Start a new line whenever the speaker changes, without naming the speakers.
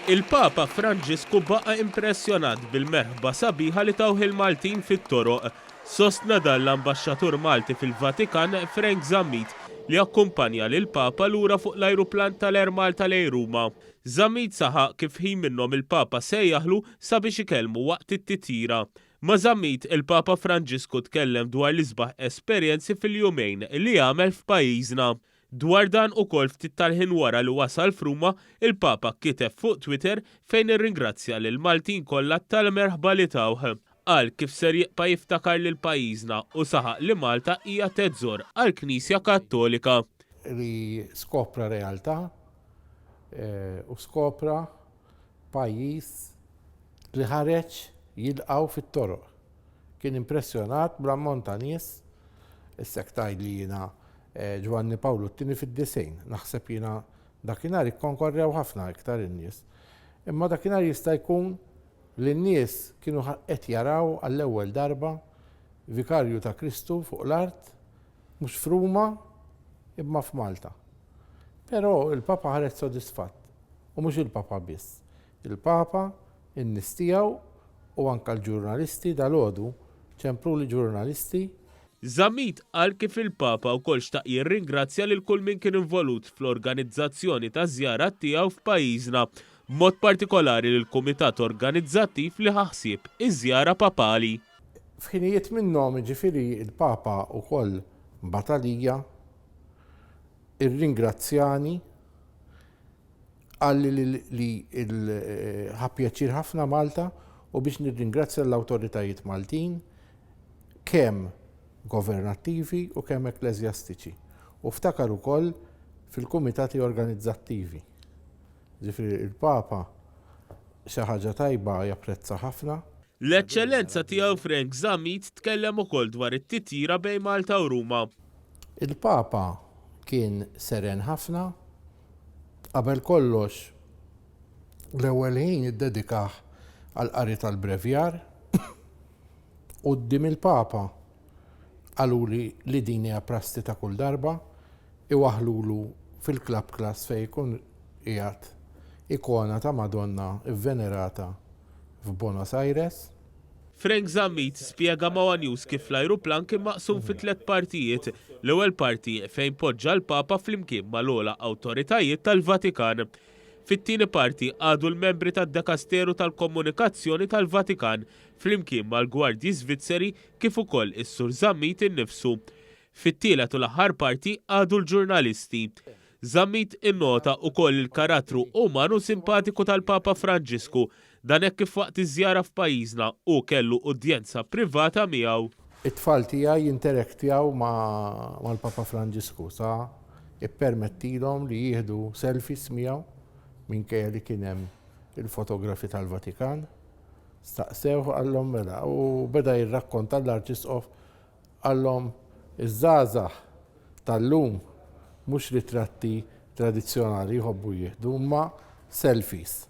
Il-Papa Franġisku baqa' impressjonat bil-merħba sabiħa li tawh il-Maltin fit-toroq. Sostna dan l-Ambaxxatur Malti fil-Vatikan Frank Zammit li akkumpanja lill-Papa lura fuq l-ajruplan tal-Air Malta lejn Ruma. Zammit saħaq kif ħin minnhom il-Papa sejjaħlu sabiex ikellmu waqt it-titjira. Ma' Zammit, il-Papa Franġisku tkellem dwar l-isbaħ esperjenzi fil-jumejn li għamel f'pajjiżna. Dwar dan ukoll ftit tal-ħin wara li wasal f'Ruma, il-Papa kiteb fuq Twitter fejn irringrazzja lill-Maltin kollha tal-merħba li tawh. Qal kif ser jibqa' jiftakar lil pajjiżna u saħaq li Malta hija teżor għall-Knisja Kattolika.
Li skopra realtà u skopra pajjiż li ħareġ jilqgħu fit-toroq. Kien impressjonat bl-ammont ta' nies, issa jekk tgħidli jiena Ġwanni Pawlu t-Tieni fid-90, naħseb jiena dakinhar ikkonkorrew ħafna iktar in-nies. Imma dakinhar jista' jkun li n-nies kienu qed jaraw għall-ewwel darba vikarju ta' Kristu fuq l-art, mhux f'Ruma imma f'Malta. Però il-Papa ħareġ sodisfatt, u mhux il-Papa biss. Il-Papa, in-nies tiegħu u anke l-ġurnalisti dalgħodu ċempluli ġurnalisti.
Zammit qal kif il-Papa wkoll xtaq jirringrazzja lil kull min kien involut fl-organizzazzjoni taż-żjara tiegħu f'pajjiżna, b'mod partikolari lill-kumitat organizzattiv li ħa ħsieb iż-żjara papali.
F'ħinijiet minnhom, jiġifieri l-Papa wkoll bagħat għalija, irringrazzjani, Qalli li ħa pjaċir ħafna Malta u biex nirringrazzja l-awtoritajiet Maltin kemm governattivi u kemm ekkleżjastiċi. U ftakar ukoll fil-kumitati organizzattivi. Ġifieri il-Papa xi ħaġa tajba japprezza ħafna.
L-Eċċellenza Tiegħu Frank Zammit tkellem ukoll dwar it-titjira bejn Malta u Ruma.
Il-Papa kien seren ħafna Qabel kollox, l-ewwel ħin iddedikah għall-qari tal-Brevjar. Quddiem il-Papa qaluli li din hija prassi ta' kull darba, iwaħħlulu fil-club class fejn ikun qiegħed ikona ta' Madonna vvenerata f'Buenos Aires.
Frank Zammit spjega ma' one News kif l-ajruplan kien maqsum fi tlett partijiet. L-ewwel parti fejn poġġa l-Papa flimkien mal-ogħla awtoritajiet tal-Vatikan. Fit-tieni parti qagħdu l-membri tad-Dekasteru tal-Komunikazzjoni tal-Vatikan flimkien mal-Gwardji Svizzeri kif ukoll is-Sur Zammit innifsu. Fit-tielet u l-aħħar parti qagħdu l-ġurnalisti. Zammit innota ukoll il-karattru uman u simpatiku tal-Papa Franġisku Dan hekk kif waqt iż-żjara f'pajjiżna hu kellu udjenza privata miegħu.
It-tfal tiegħi jinterektjaw mal-Papa Franġisku sa ippermettilhom li jieħdu selfies miegħu minkejja li kien hemm il-fotografi tal-Vatikan. Staqsewh qallhom mela u beda jirrakkonta l-Arċisqof Qallhom, Iż-żgħażagħ tal-lum mhux ritratti tradizzjonali jħobbu jieħdu imma selfies.